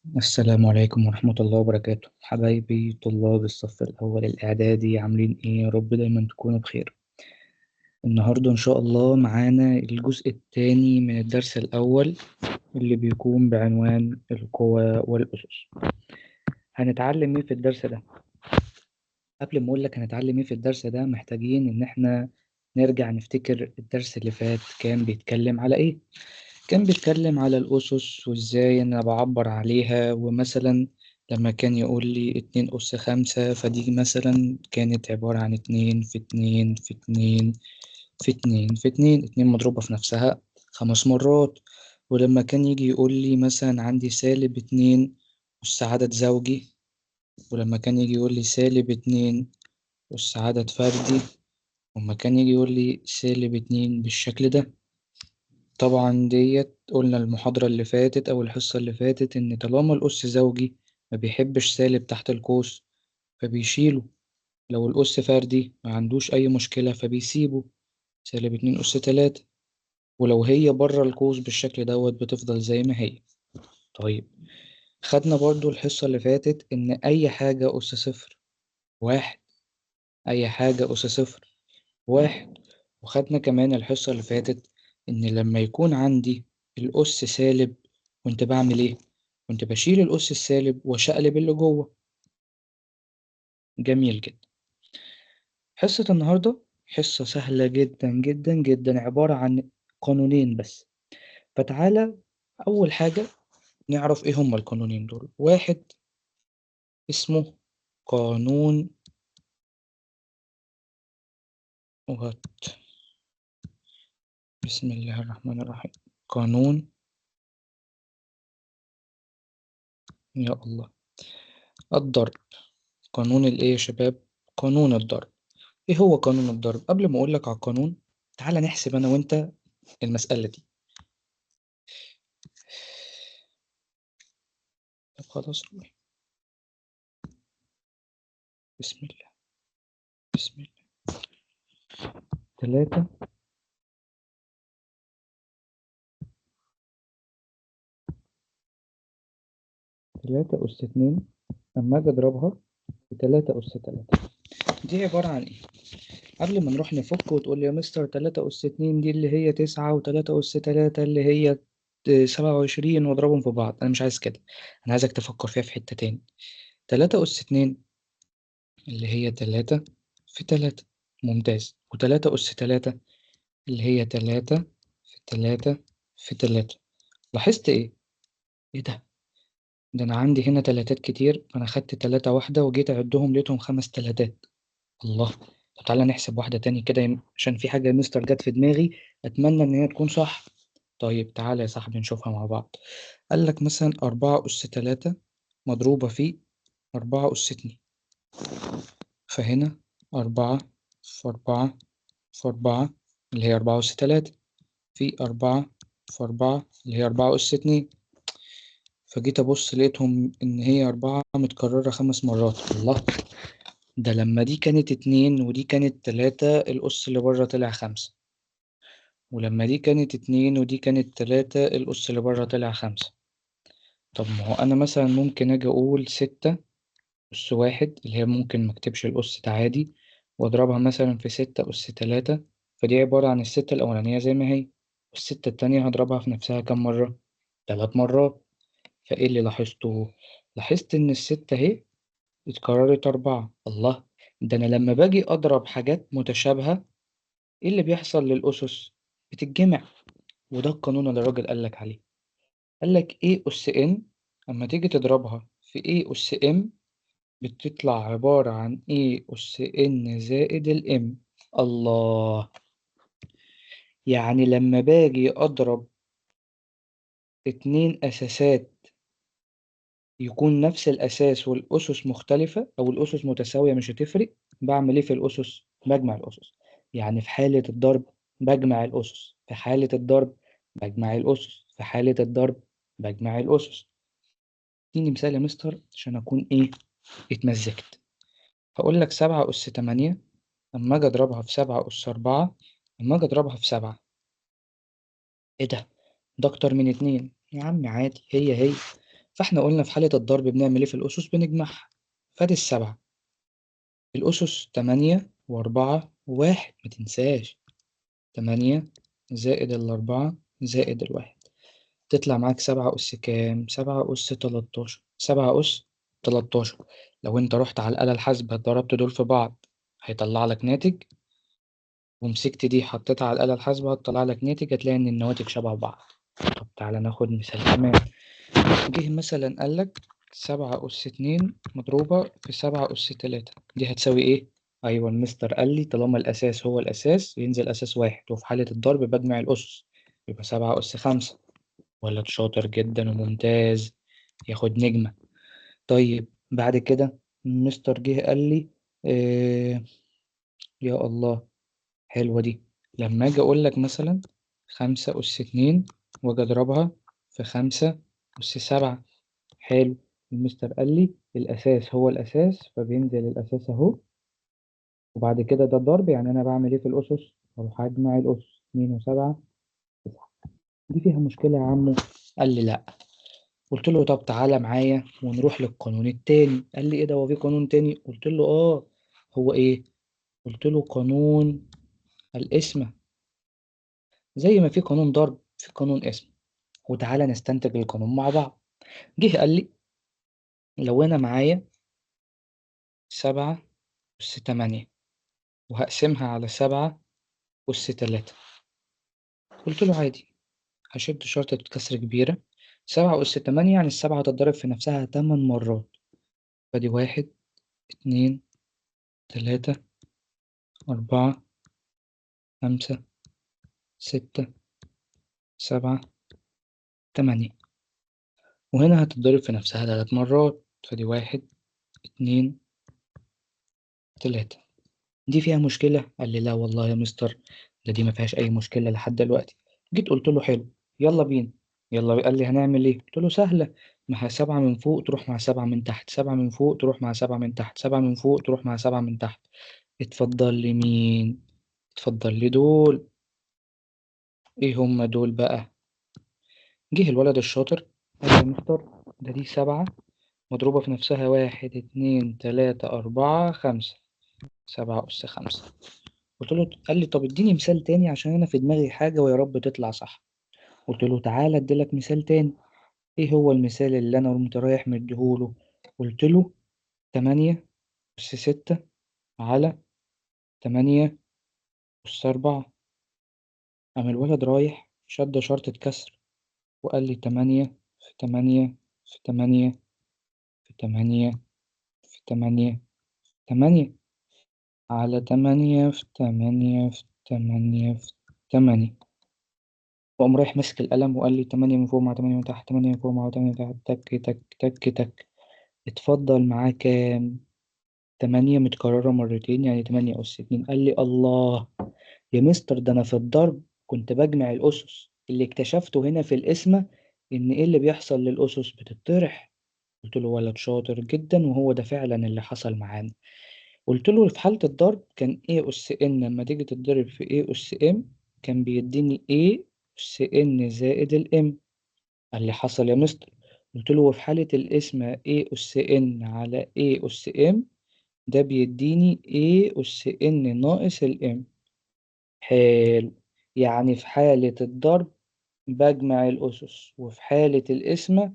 السلام عليكم ورحمة الله وبركاته. حبايبي طلاب الصف الأول الإعدادي، عاملين إيه؟ يا رب دايما تكونوا بخير. النهاردة إن شاء الله معانا الجزء الثاني من الدرس الأول اللي بيكون بعنوان القوى والأسس. هنتعلم إيه في الدرس ده؟ قبل ما أقول لك هنتعلم إيه في الدرس ده، محتاجين إن إحنا نرجع نفتكر الدرس اللي فات كان بيتكلم على إيه. كان بيتكلم على الأسس وإزاي أنا بعبر عليها، ومثلا لما كان يقول لي 2 أس 5، فدي مثلا كانت عبارة عن 2 في 2 في 2 في 2 في 2، 2 مضروبة في نفسها 5 مرات. ولما كان يجي يقول لي مثلا عندي سالب 2 أس عدد زوجي، ولما كان يجي يقول لي سالب 2 أس عدد فردي، ولما كان يجي يقول لي سالب 2 بالشكل ده. طبعا ديت قلنا المحاضرة اللي فاتت أو الحصة اللي فاتت إن طالما الأس زوجي ما بيحبش سالب تحت القوس فبيشيله، لو الأس فردي ما عندوش أي مشكلة فبيسيبه سالب 2 أس 3، ولو هي بره القوس بالشكل دوت بتفضل زي ما هي. طيب خدنا برضو الحصة اللي فاتت إن أي حاجة أس 0 1، أي حاجة أس 0 1. وخدنا كمان الحصة اللي فاتت إن لما يكون عندي الأس سالب كنت بعمل إيه؟ كنت بشيل الأس السالب وأشقلب اللي جوه. جميل جدا. حصة النهاردة حصة سهلة جدا جدا جدا، عبارة عن قانونين بس. فتعالى أول حاجة نعرف إيه هما القانونين دول. واحد اسمه قانون وات، بسم الله الرحمن الرحيم، قانون يا الله الضرب. قانون الايه يا شباب؟ قانون الضرب. ايه هو قانون الضرب؟ قبل ما اقول لك على القانون تعالى نحسب انا وانت المسألة دي. طب خلاص، بسم الله بسم الله. 3 3 أس 2، أما أجي أضربها في 3 أس 3، دي عبارة عن إيه؟ قبل ما نروح نفك وتقول لي يا مستر 3 أس 2 دي اللي هي 9 و3 أس 3 اللي هي 27 وأضربهم في بعض، أنا مش عايز كده، أنا عايزك تفكر فيها في حتة تاني. 3 أس 2 اللي هي 3 في 3، ممتاز، و3 أس 3 اللي هي 3 في 3 في 3. لاحظت إيه؟ إيه ده؟ ده أنا عندي هنا تلاتات كتير، فأنا خدت 3 واحدة وجيت أعدهم لقيتهم 5 تلاتات. الله، طب تعالى نحسب واحدة تاني كده عشان في حاجة يا مستر جت في دماغي أتمنى إن هي تكون صح. طيب تعالى يا صاحبي نشوفها مع بعض. قال لك مثلا 4 أس 3 مضروبة في 4 أس 2، فهنا 4 في 4 في 4 اللي هي 4 أس 3 في 4 في 4 اللي هي 4 أس 2. فجيت أبص لقيتهم إن هي 4 متكررة 5 مرات. الله، ده لما دي كانت 2 ودي كانت 3 الأس اللي بره طلع 5، ولما دي كانت 2 ودي كانت 3 الأس اللي بره طلع 5. طب ما هو أنا مثلا ممكن أجي أقول 6 أس 1 اللي هي ممكن مكتبش الأس ده عادي، وأضربها مثلا في 6 أس 3، فدي عبارة عن ال6 الأولانية زي ما هي، وال6 التانية هضربها في نفسها كام مرة؟ 3 مرات. فإيه اللي لاحظته؟ لاحظت إن ال6 أهي اتكررت 4. الله، ده أنا لما باجي أضرب حاجات متشابهة إيه اللي بيحصل للأسس؟ بتتجمع. وده القانون اللي الراجل قالك عليه. قالك A أس N أما تيجي تضربها في A أس M بتطلع عبارة عن A أس N زائد ال M. الله، يعني لما باجي أضرب 2 أساسات يكون نفس الأساس والأسس مختلفة أو الأسس متساوية مش هتفرق، بعمل إيه في الأسس؟ بجمع الأسس. يعني في حالة الضرب بجمع الأسس، في حالة الضرب بجمع الأسس، في حالة الضرب بجمع الأسس. اديني مثال يا مستر عشان أكون إيه اتمزجت. هقول لك 7 أس 8 أما أجي أضربها في 7 أس 4 أما أجي أضربها في 7، إيه ده؟ ده أكتر من 2 يا عم، عادي، هي هي. فاحنا قلنا في حالة الضرب بنعمل ايه في الأسس؟ بنجمعها. فادي السبعة، الأسس 8 و4 و1، ما تنساش 8 زائد 4 زائد 1، تطلع معاك 7 أس كام؟ 7 أس 13، 7 أس 13. لو أنت رحت على الآلة الحاسبة ضربت دول في بعض هيطلع لك ناتج، ومسكت دي حطيتها على الآلة الحاسبة هتطلع لك ناتج، هتلاقي إن النواتج شبه بعض. طب تعالى ناخد مثال كمان. جه مثلا قال لك 7 أس 2 مضروبة في 7 أس 3، دي هتساوي إيه؟ أيوة المستر قال لي طالما الأساس هو الأساس ينزل أساس واحد، وفي حالة الضرب بجمع الأسس، يبقى 7 أس 5. ولد شاطر جدا وممتاز، ياخد نجمة. طيب بعد كده المستر جه قال لي إيه؟ يا الله حلوة دي. لما أجي أقول لك مثلا 5 أس 2 وأجي أضربها في 5 أس 7، حلو. المستر قال لي الأساس هو الأساس فبينزل الأساس أهو، وبعد كده ده الضرب، يعني أنا بعمل إيه في الأسس؟ أروح أجمع الأسس 2 و7 9. دي فيها مشكلة يا عمو؟ قال لي لأ. قلت له طب تعالى معايا ونروح للقانون التاني. قال لي إيه ده، هو في قانون تاني؟ قلت له آه. هو إيه؟ قلت له قانون القسمة. زي ما في قانون ضرب في قانون قسمة، وتعالى نستنتج القانون مع بعض. جه قال لي لو أنا معايا 7 أس 8 وهقسمها على 7 أس 3، قلت له عادي هشد شرطة كسر كبيرة، 7 أس 8 يعني السبعة هتتضرب في نفسها 8 مرات، فدي 1 2 3 4 5 6 7 8، وهنا هتتضرب في نفسها 3 مرات، فدي 1 2 3. دي فيها مشكلة؟ قال لي لا والله يا مستر، ده دي ما فيهاش أي مشكلة لحد دلوقتي. جيت قلت له حلو يلا بينا، يلا. قال لي هنعمل إيه؟ قلت له سهلة، ما هي 7 من فوق تروح مع 7 من تحت، 7 من فوق تروح مع 7 من تحت، 7 من فوق تروح مع 7 من تحت. اتفضل لي مين؟ اتفضل لي دول. إيه هم دول بقى؟ جه الولد الشاطر قال يا مستر ده دي 7 مضروبة في نفسها 1 2 3 4 5، 7 أس 5. قلت له، قال لي طب اديني مثال تاني عشان أنا في دماغي حاجة ويا رب تطلع صح. قلت له تعالى اديلك مثال تاني. ايه هو المثال اللي انا قمت رايح مديهوله؟ قلت له 8 أس 6 على 8 أس 4. قام الولد رايح شد شرطة كسر وقال لي 8 في 8 في 8 في 8 في 8 في 8 على 8 في 8 في 8 في 8. وقام رايح ماسك القلم وقال لي 8 من فوق مع 8 من تحت، 8 من فوق مع 8 من تحت، تك تك تك تك. اتفضل معاه كام؟ 8 متكررة مرتين، يعني 8 أس 2. قال لي الله يا مستر، ده أنا في الضرب كنت بجمع الأسس، اللي اكتشفته هنا في القسمة إن إيه اللي بيحصل للأسس؟ بتطرح. قلت له ولد شاطر جدا، وهو ده فعلا اللي حصل معانا. قلت له في حالة الضرب كان A أس N لما تيجي تتضرب في A أس M كان بيديني A أس N زائد ال M. قال لي حصل يا مستر. قلت له وفي حالة القسمة A أس N على A أس M ده بيديني A أس N ناقص ال M. حلو، يعني في حالة الضرب بجمع الأسس، وفي حالة القسمة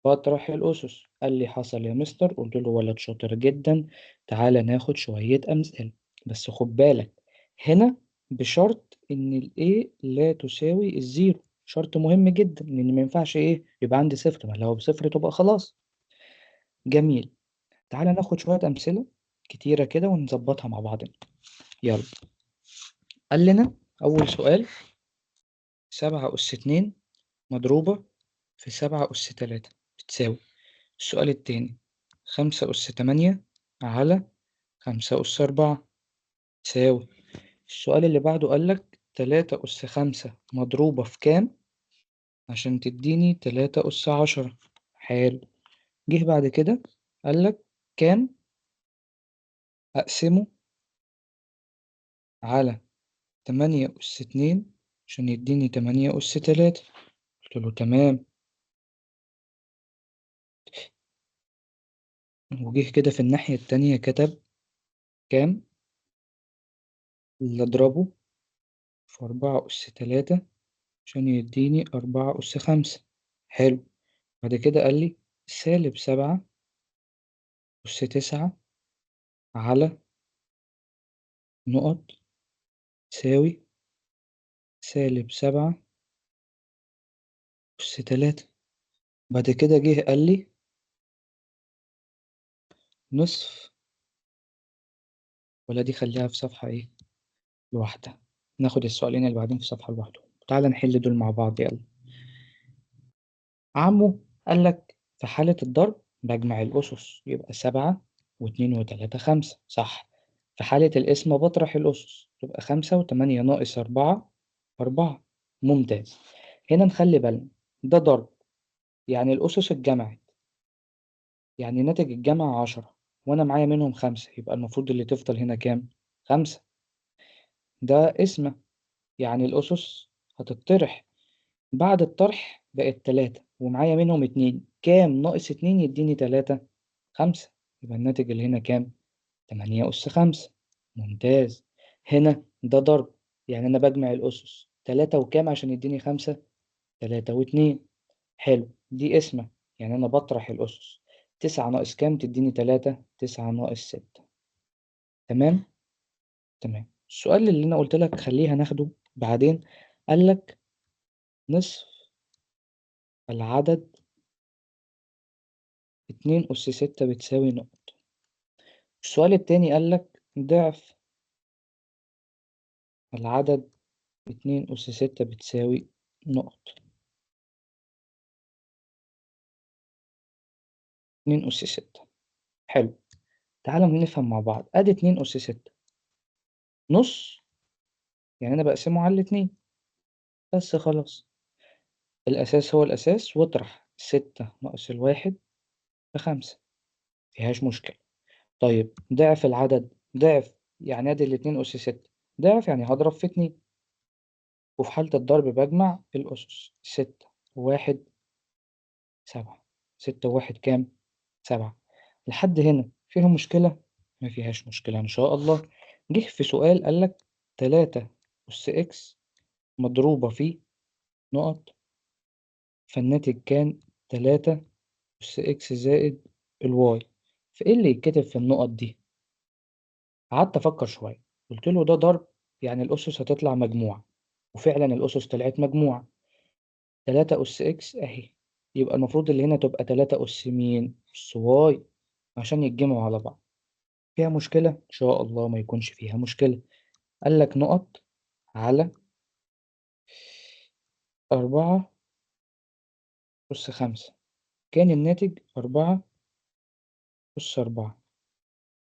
بطرح الأسس. قال لي حصل يا مستر. قلت له ولد شاطر جدا، تعالى ناخد شوية أمثلة. بس خد بالك هنا بشرط إن ال A لا تساوي ال zero، شرط مهم جدا، لأن ما ينفعش إيه يبقى عندي صفر، ما لو بصفر تبقى خلاص. جميل، تعالى ناخد شوية أمثلة كتيرة كده ونظبطها مع بعضنا. يلا، قال لنا أول سؤال 7 أس 2 مضروبة في 7 أس 3 بتساوي. السؤال التاني 5 أس 8 على 5 أس 4 تساوي. السؤال اللي بعده قال لك 3 أس 5 مضروبة في كام عشان تديني 3 أس 10. حلو، جه بعد كده قال لك كام أقسمه على 8 أس 2 عشان يديني 8 أس 3. قلت له تمام. وجه كده في الناحية التانية كتب كام اللي أضربه في 4 أس 3 عشان يديني 4 أس 5. حلو. بعد كده قال لي سالب 7 أس 9 على نقط تساوي سالب 7 أس 3. بعد كده جه قال لي نصف، ولا دي خليها في صفحة إيه لوحدها، ناخد السؤالين اللي بعدين في صفحة لوحدهم. تعالى نحل دول مع بعض يلا. عمو قال لك في حالة الضرب بجمع الأسس، يبقى 7 و2 و3 5، صح. في حالة القسمة بطرح الأسس، تبقى 5 و8 ناقص 4 4. ممتاز. هنا نخلي بالنا ده ضرب، يعني الأسس اتجمعت، يعني ناتج الجمع 10 وأنا معايا منهم 5، يبقى المفروض اللي تفضل هنا كام؟ 5. ده قسمة، يعني الأسس هتطرح، بعد الطرح بقت 3 ومعايا منهم 2، كام ناقص 2 يديني 3؟ 5. يبقى الناتج اللي هنا كام؟ 8 أس 5. ممتاز. هنا ده ضرب، يعني أنا بجمع الأسس، 3 وكام عشان يديني 5؟ 3 و2. حلو. دي قسمة، يعني أنا بطرح الأسس، 9 ناقص كام تديني 3؟ 9 ناقص 6. تمام؟ تمام. السؤال اللي أنا قلت لك خليها ناخده بعدين، قال لك نصف العدد 2 أس 6 بتساوي نقط. السؤال التاني قال لك ضعف العدد 2 أس 6 بتساوي نقط. 2 أس 6. حلو. تعالوا نفهم مع بعض. أدي 2 أس 6 نص، يعني أنا بقسمه على الاتنين بس خلاص. الأساس هو الأساس، واطرح 6 ناقص 1 ب5، مفيهاش مشكلة. طيب ضعف العدد، ضعف يعني أدي الاتنين أس 6، ضعف يعني هضرب في 2، وفي حالة الضرب بجمع الأسس، 6 و1 7، 6 و1 كام؟ 7. لحد هنا فيها مشكلة؟ ما فيهاش مشكلة إن شاء الله. جه في سؤال قال لك 3 أس إكس مضروبة في نقط، فالناتج كان 3 أس إكس زائد ال y، فإيه اللي يتكتب في النقط دي؟ قعدت أفكر شوية، قلت له ده ضرب، يعني الأسس هتطلع مجموعة، وفعلا الأسس طلعت مجموعة. 3 أس إكس أهي، يبقى المفروض اللي هنا تبقى 3 أس مين؟ أس y، عشان يتجمعوا على بعض. فيها مشكلة؟ إن شاء الله ما يكونش فيها مشكلة. قال لك نقط على 4 أس 5، كان الناتج 4 أس 4،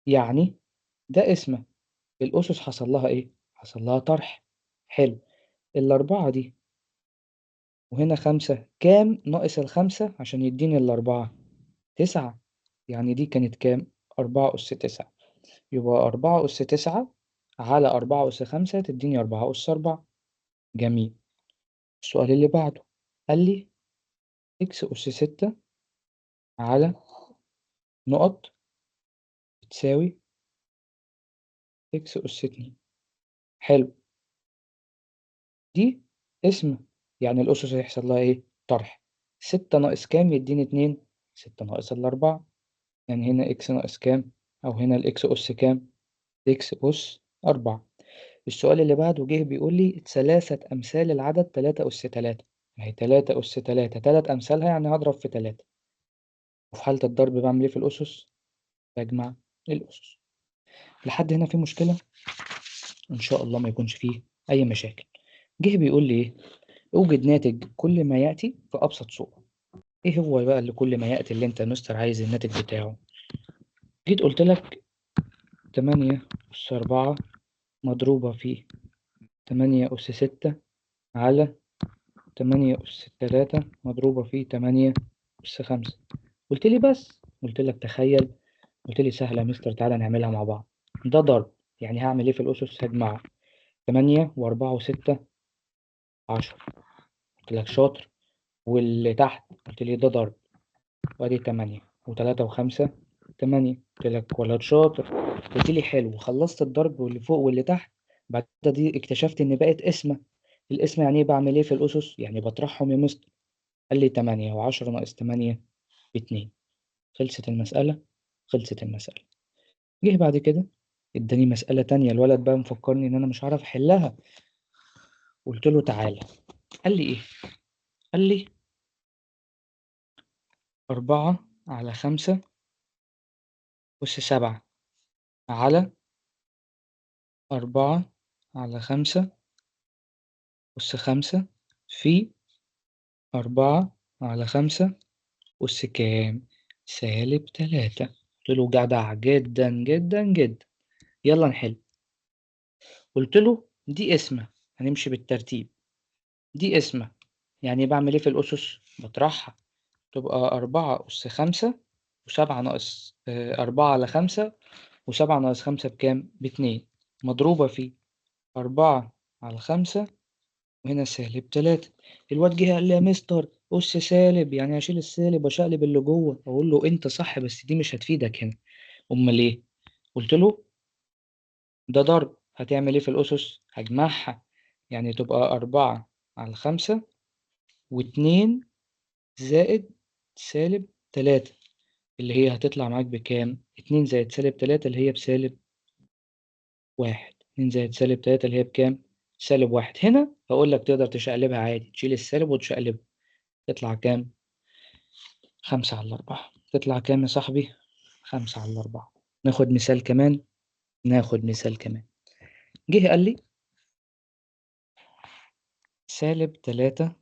يعني ده اسمه الأسس حصل لها إيه؟ حصل لها طرح. حلو. الأربعة دي وهنا 5، كام ناقص ال5 عشان يديني ال4؟ 9، يعني دي كانت كام؟ 4 أس 9، يبقى 4 أس 9 على 4 أس 5 تديني 4 أس 4. جميل. السؤال اللي بعده قال لي إكس أس 6 على نقط بتساوي إكس أس 2. حلو. دي اسم، يعني الأسس هيحصل لها إيه؟ طرح. 6 ناقص كام يديني 2؟ 6 ناقص ال4، يعني هنا إكس ناقص كام؟ أو هنا الإكس أس كام؟ إكس أس 4. السؤال اللي بعده جه بيقول لي 3 أمثال العدد 3 أس 3، ما هي 3 أس 3، 3 أمثالها يعني هضرب في 3، وفي حالة الضرب بعمل إيه في الأسس؟ بجمع الأسس. لحد هنا في مشكلة؟ إن شاء الله ما يكونش فيه أي مشاكل. جه بيقول لي إيه؟ أوجد ناتج كل ما يأتي في أبسط صورة. إيه هو بقى اللي كل ما يأتي اللي أنت يا مستر عايز الناتج بتاعه؟ جيت قلت لك 8 أس 4 مضروبة في 8 أس 6 على 8 أس 3 مضروبة في 8 أس 5. قلت لي بس، قلت لك تخيل، قلت لي سهلة يا مستر تعالى نعملها مع بعض. ده ضرب، يعني هعمل إيه في الأسس؟ هجمعها 8 و4 و6 10. قلت لك شاطر. واللي تحت قلت لي ده ضرب، وادي 8 و3 و5 8. قلت لك ولد شاطر. قلت لي حلو، خلصت الضرب واللي فوق واللي تحت. بعد كده دي اكتشفت ان بقت قسمه. القسمه يعني ايه؟ بعمل ايه في الاسس؟ يعني بطرحهم يا مستر. قال لي 8 و10 ناقص 8 ب2. خلصت المساله، خلصت المساله. جه بعد كده اداني مساله تانية. الولد بقى مفكرني ان انا مش هعرف احلها. قلت له تعالى. قال لي ايه؟ قال لي 4 على 5 أس 7 على 4 على 5 أس 5 في 4 على 5 أس كام؟ سالب 3. قلت له جدع جدا جدا جدا، يلا نحل. قلت له دي قسمة، هنمشي بالترتيب. دي قسمة يعني بعمل ايه في الأسس؟ بطرحها، تبقى 4 أس 5 و7 ناقص 4 على 5 و7 ناقص 5 بكام؟ ب2، مضروبة في 4 على 5 وهنا سالب 3. الواد جه قال لي يا مستر أس سالب، يعني هشيل السالب واشقلب اللي جوه. أقول له أنت صح، بس دي مش هتفيدك هنا. أمال إيه؟ قلت له ده ضرب، هتعمل إيه في الأسس؟ هجمعها، يعني تبقى 4 على 5 و2 زائد سالب 3، اللي هي هتطلع معاك بكام؟ 2 زائد سالب 3 اللي هي بسالب 1. 2 زائد سالب 3 اللي هي بكام؟ سالب 1. هنا هقول لك تقدر تشقلبها عادي، تشيل السالب وتشقلبها، تطلع كام؟ 5 على 4. تطلع كام يا صاحبي؟ 5 على 4. ناخد مثال كمان، ناخد مثال كمان. جه قال لي سالب 3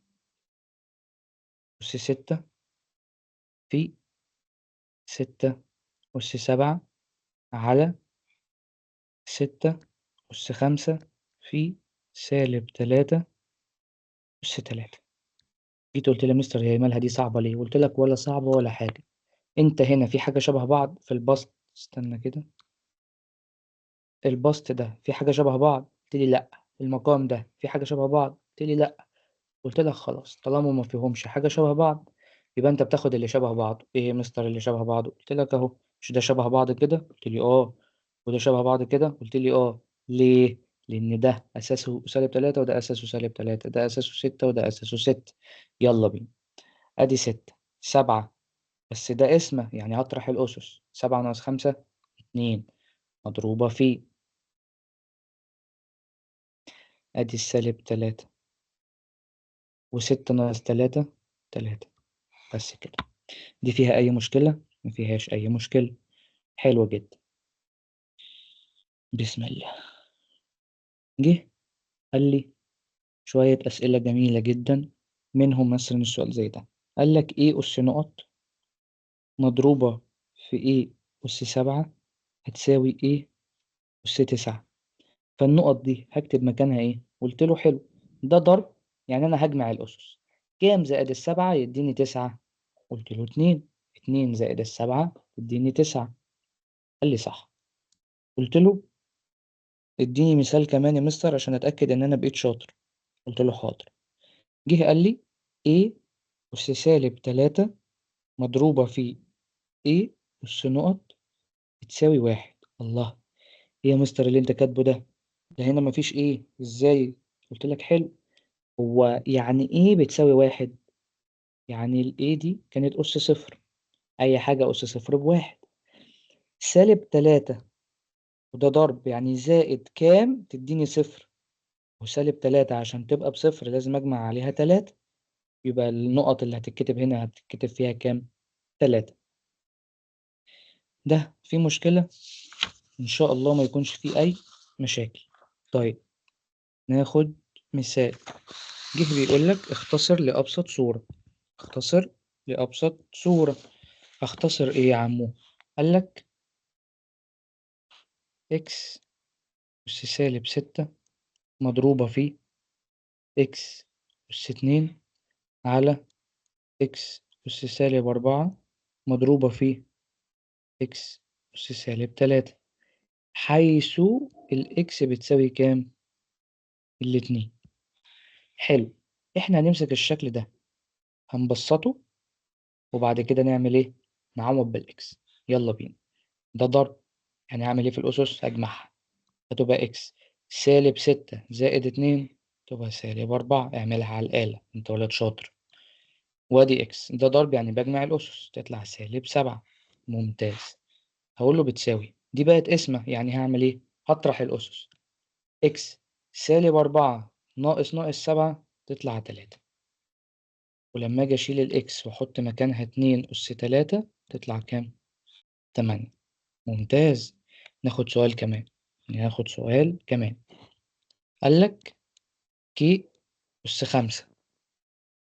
أس 6 في 6 أس 7 على 6 أس 5 في سالب 3 أس 3. جيت قلت لي يا مستر هي مالها دي صعبة ليه؟ قلت لك ولا صعبة ولا حاجة. انت هنا في حاجة شبه بعض في البسط، استنى كده، البسط ده في حاجة شبه بعض؟ قلت لي لأ. المقام ده في حاجة شبه بعض؟ قلت لي لأ. قلت لك خلاص، طالما ما فيهمش حاجة شبه بعض يبقى انت بتاخد اللي شبه بعضه. ايه يا مستر اللي شبه بعضه؟ قلت لك اهو، مش ده شبه بعض كده؟ قلت لي اه. وده شبه بعض كده؟ قلت لي اه. ليه؟ لان ده اساسه سالب 3 وده اساسه سالب 3، ده اساسه 6 وده اساسه 6. يلا بينا، ادي 6 7، بس ده قسمة يعني هطرح الاسس. 7 ناقص 5 2، مضروبة في ادي السالب 3، و6 ناقص 3 3. بس كده. دي فيها أي مشكلة؟ ما فيهاش أي مشكلة. حلوة جدا. بسم الله. جه قال لي شوية أسئلة جميلة جدا، منهم مثلا السؤال زي ده. قال لك إيه أس نقط مضروبة في إيه أس 7 هتساوي إيه أس 9. فالنقط دي هكتب مكانها إيه؟ قلت له حلو، ده ضرب يعني أنا هجمع الأسس. كام زائد 7 يديني 9؟ قلت له 2. 2 زائد 7 يديني 9. قال لي صح. قلت له اديني مثال كمان يا مستر عشان اتاكد ان انا بقيت شاطر. قلت له حاضر. جه قال لي A أس سالب 3 مضروبة في A أس نقط بتساوي 1. الله، ايه يا مستر اللي انت كاتبه ده؟ ده هنا مفيش A، ازاي؟ قلت لك حلو، هو يعني ايه بتساوي 1؟ يعني ال A دي كانت أس 0، أي حاجة أس 0 ب1. سالب 3 وده ضرب يعني زائد كام تديني 0، وسالب 3 عشان تبقى ب0 لازم أجمع عليها 3، يبقى النقط اللي هتتكتب هنا هتتكتب فيها كام؟ 3. ده في مشكلة؟ إن شاء الله ما يكونش فيه أي مشاكل. طيب ناخد مثال. جه بيقول لك اختصر لأبسط صورة. اختصر لأبسط صورة. اختصر إيه يا عمو؟ قال لك x أس سالب 6 مضروبة في x أس 2 على x أس سالب 4 مضروبة في x أس سالب 3، حيث ال x بتساوي كام؟ الاتنين. حلو، احنا هنمسك الشكل ده هنبسطه وبعد كده نعمل إيه؟ نعوض بال x. يلا بينا. ده ضرب، يعني هعمل إيه في الأسس؟ هجمعها، هتبقى x سالب 6 زائد 2 تبقى سالب 4. اعملها على الآلة، أنت ولد شاطر. وادي x ده ضرب يعني بجمع الأسس، تطلع سالب 7. ممتاز. هقول له بتساوي، دي بقت قسمة، يعني هعمل إيه؟ هطرح الأسس. x سالب 4 ناقص ناقص 7 تطلع 3، ولما أجي أشيل ال x وأحط مكانها 2 أس 3 تطلع كام؟ 8. ممتاز. ناخد سؤال كمان، ناخد سؤال كمان. قال لك k أس 5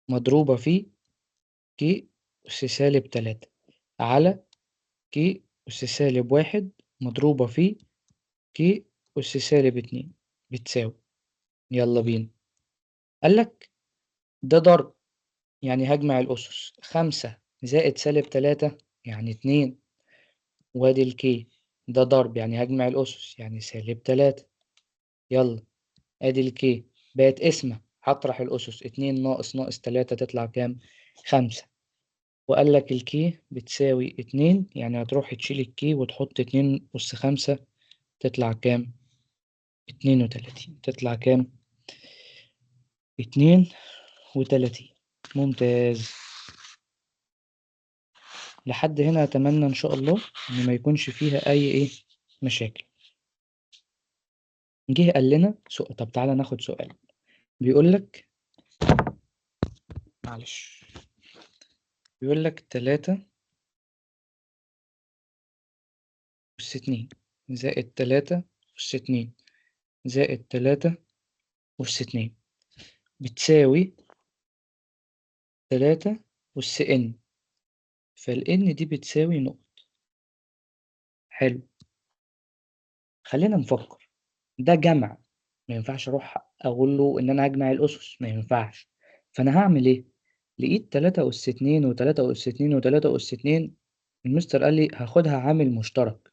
مضروبة في k أس سالب 3 على k أس سالب 1 مضروبة في k أس سالب 2 بتساوي. يلا بينا. قال لك ده ضرب، يعني هجمع الأسس، 5 زائد سالب 3 يعني 2، وادي ال k ده ضرب يعني هجمع الأسس يعني سالب 3. يلا ادي ال k بقت قسمة، هطرح الأسس، 2 ناقص ناقص 3 تطلع كام؟ 5. وقال لك ال k بتساوي 2، يعني هتروح تشيل ال k وتحط 2 أس 5 تطلع كام؟ 32. تطلع كام؟ 32. ممتاز. لحد هنا أتمنى إن شاء الله إن ما يكونش فيها أي إيه مشاكل. جه قال لنا سؤال، طب تعالى ناخد سؤال بيقول لك، معلش، بيقول لك 3 أس 2 زائد 3 أس 2 زائد 3 أس 2 بتساوي 3 أس n، فال n دي بتساوي نقط. حلو، خلينا نفكر. ده جمع، ما ينفعش أروح أقول له إن أنا هجمع الأسس، ما ينفعش. فأنا هعمل إيه؟ لقيت 3 أس 2 و3 أس 2 و3 أس 2، المستر قال لي هاخدها عامل مشترك.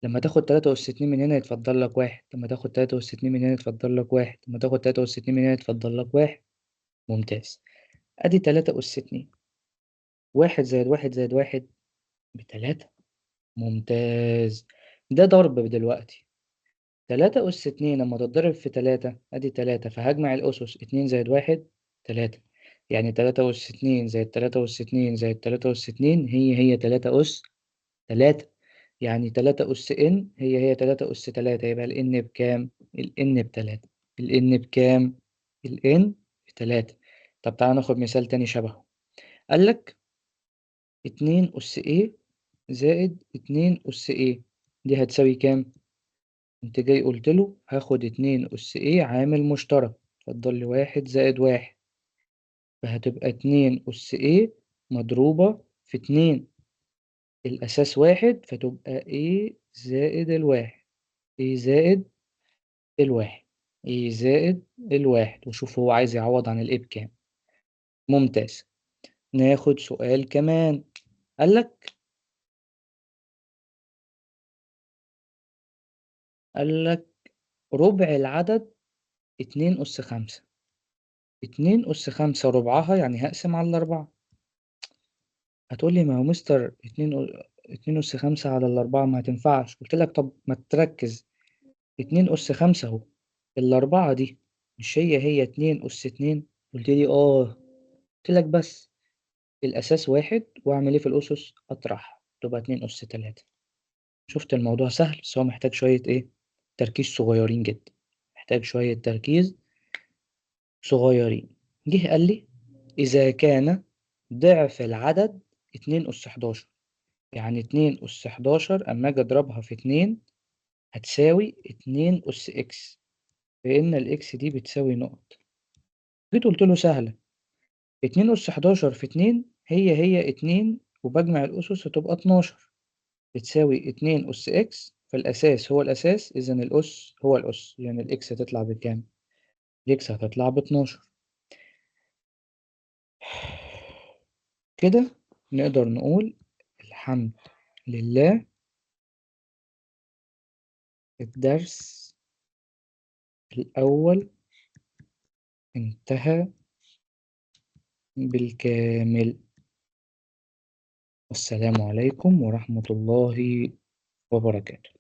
لما تاخد 3 أس 2 من هنا يتفضل لك 1، لما تاخد 3 أس 2 من هنا يتفضل لك 1، لما تاخد 3 أس 2 من هنا يتفضل لك 1. ممتاز. أدي 3 أس 2، 1 زائد 1 زائد 1 ب3. ممتاز. ده ضرب دلوقتي. 3 أس 2 لما تتضرب في 3 أدي 3، فهجمع الأسس 2 زائد 1 3، يعني 3 أس 2 زائد 3 أس 2 زائد 3 أس 2 هي هي 3 أس 3، يعني 3 أس n هي هي 3 أس 3، يبقى ال n بكام؟ ال n ب3. ال n بكام؟ ال n ب3. طب تعالى ناخد مثال تاني شبهه. قال لك 2 أس a زائد 2 أس a دي هتساوي كام؟ انت جاي قلت له هاخد 2 أس a عامل مشترك، اتفضل لي 1 زائد 1، فهتبقى 2 أس a مضروبة في 2، الأساس 1، فتبقى a زائد الواحد، a زائد الواحد، a زائد الواحد. وشوف هو عايز يعوض عن ال a بكام. ممتاز. ناخد سؤال كمان. قال لك ربع العدد 2 أس 5، 2 أس 5 ربعها يعني هقسم على 4. هتقول لي ما هو مستر 2 أس 5 على 4 ما هتنفعش. قلت لك طب ما تركز، 2 أس 5 أهو، ال4 دي مش هي هي 2 أس 2؟ قلت لي آه. قلت لك بس الأساس 1 وأعمل إيه في الأسس؟ أطرح، تبقى 2 أس 3. شفت الموضوع سهل، بس هو محتاج شوية إيه؟ تركيز صغيرين جدا، محتاج شوية تركيز صغيرين. جه قال لي إذا كان ضعف العدد 2 أس 11، يعني 2 أس 11 أما أجي أضربها في 2 هتساوي 2 أس x، فإن ال x دي بتساوي نقط. جيت قلت له سهلة، 2 أس 11 في 2 هي هي 2 وبجمع الأسس هتبقى 12، بتساوي 2 أس x، فالأساس هو الأساس، إذا الأس هو الأس، يعني ال x هتطلع بكام؟ ال x هتطلع ب12. كده نقدر نقول الحمد لله الدرس الأول انتهى بالكامل. والسلام عليكم ورحمة الله وبركاته.